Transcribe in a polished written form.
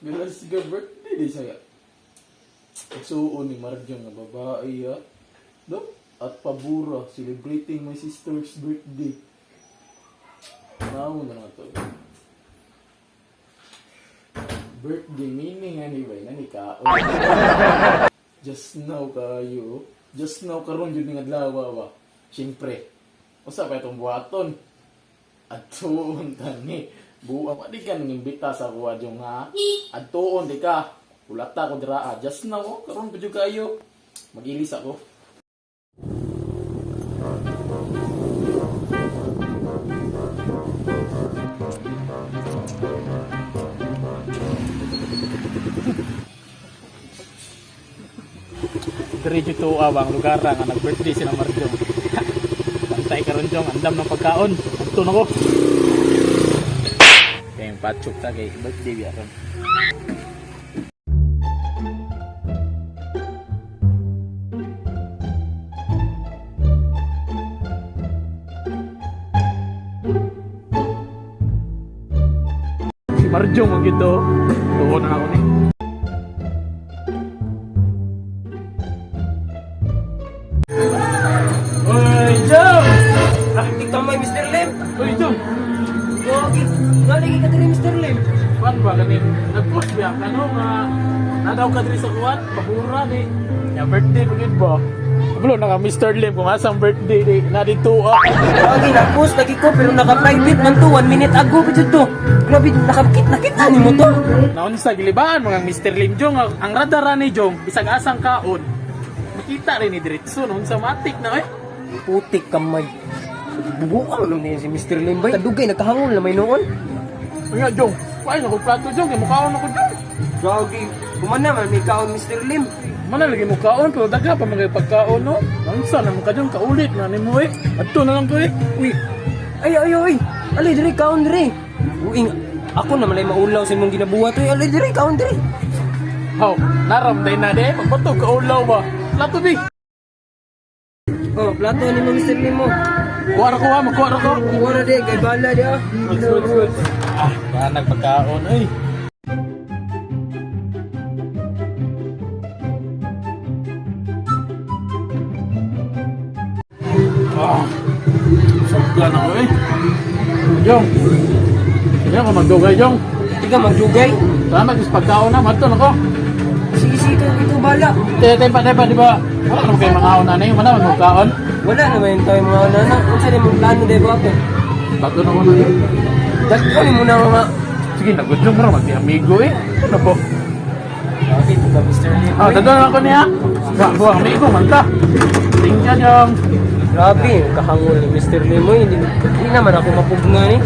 Bilas ka birthday di siya. Suon ni Marjong nga babae ha. Do? At pabura, celebrating my sister's birthday. Naon na nga to. Birthday meaning anyway, nani ka. Just now kayo. Just now karon jud ning adlaw ba. Siyempre. Usa pa itong buhaton. Adtuon tani. Buang wa di ka nang imbita sa kuha jong ha. Adtuon di ka. Ulata ko dira ah. Just now oh, karon pa jud kayo. Magilis ako. Diri jud to ang lugar nga nag-birthday si Marjong. Bantay karon jong, andam ng pagkaon. Adto na ko. Kay patsok ta kay birthday biya ron. Si Marjong ang gito. Tuon na ako ni. Oy, Jong! Di kamay, Mr. Lim! Oy, Jong! Gagi! Nalagi ka diri, Mr. Lim! Kuan ba kani? Nag-post ba ka no nga nadaw ka diri sa kuan, pabura ni. Ya birthday pa gid ba? Bulo na ka Mr. Lim kung asang birthday di na dito ah. Gagi, na-post lagi ko pero naka-private man to. 1 minute ago pa jud to. Grabe, nakakit nakita ni mo to. Naunsa gilibaan mga Mr. Lim Jong ang radar ni Jong bisag asang kaon. Makita rin ni diretso no unsa matik na eh. Putik kamay. Bubuang naman niya si Mr. Lim bay. Kadugay, nagkahangol na may noon. Unya Jong, kuan ako plato Jong, kay mukaon ako Jong. Gagi, kumana man may kaon Mr. Lim. Mana lagi mukaon pero daga pa mga pagkaon no. Naunsa na mo ka Jong kaulit na nimo eh. Adto na lang ko eh. Uy, ay ay ay. Alay diri kaon diri. Uy, ako na malay maulaw sa imong ginabuhat oy. Alay diri kaon diri. Haw, naram day na de, pagbato kaulaw ba. Plato bi. Oh, plato ni mo Mr. Lim mo. Kuha ra ko ha, magkuha ra ko. Kuha na di kay bala di ah. Good, good. Ah, baka nagpagkaon, ay. Ah, sobra na ko eh. Jong, hindi ako magdugay, Jong. Di ka magdugay. Salamat sa pagkaon na, mato na ko. Sige, sige, ito bala. Te, te, pa, te, pa, di ba? Wala naman kayo mga na na yun, wala naman magkaon. Wala naman yung tayo mga nana. Unsa ni mong plano di ba ako? Bato na ko na yun. Dagko ni mo na mga. Sige, nagudjong ko na, magdi-amigo eh. Ano po? Grabe, ito ka Mr. Lim. Ah, dadon ako niya. Buang, buang, amigo, manta. Tingnan yung Grabe, yung kahangol ni Mr. Lim. Oy. Hindi, hindi naman ako mapugna ni.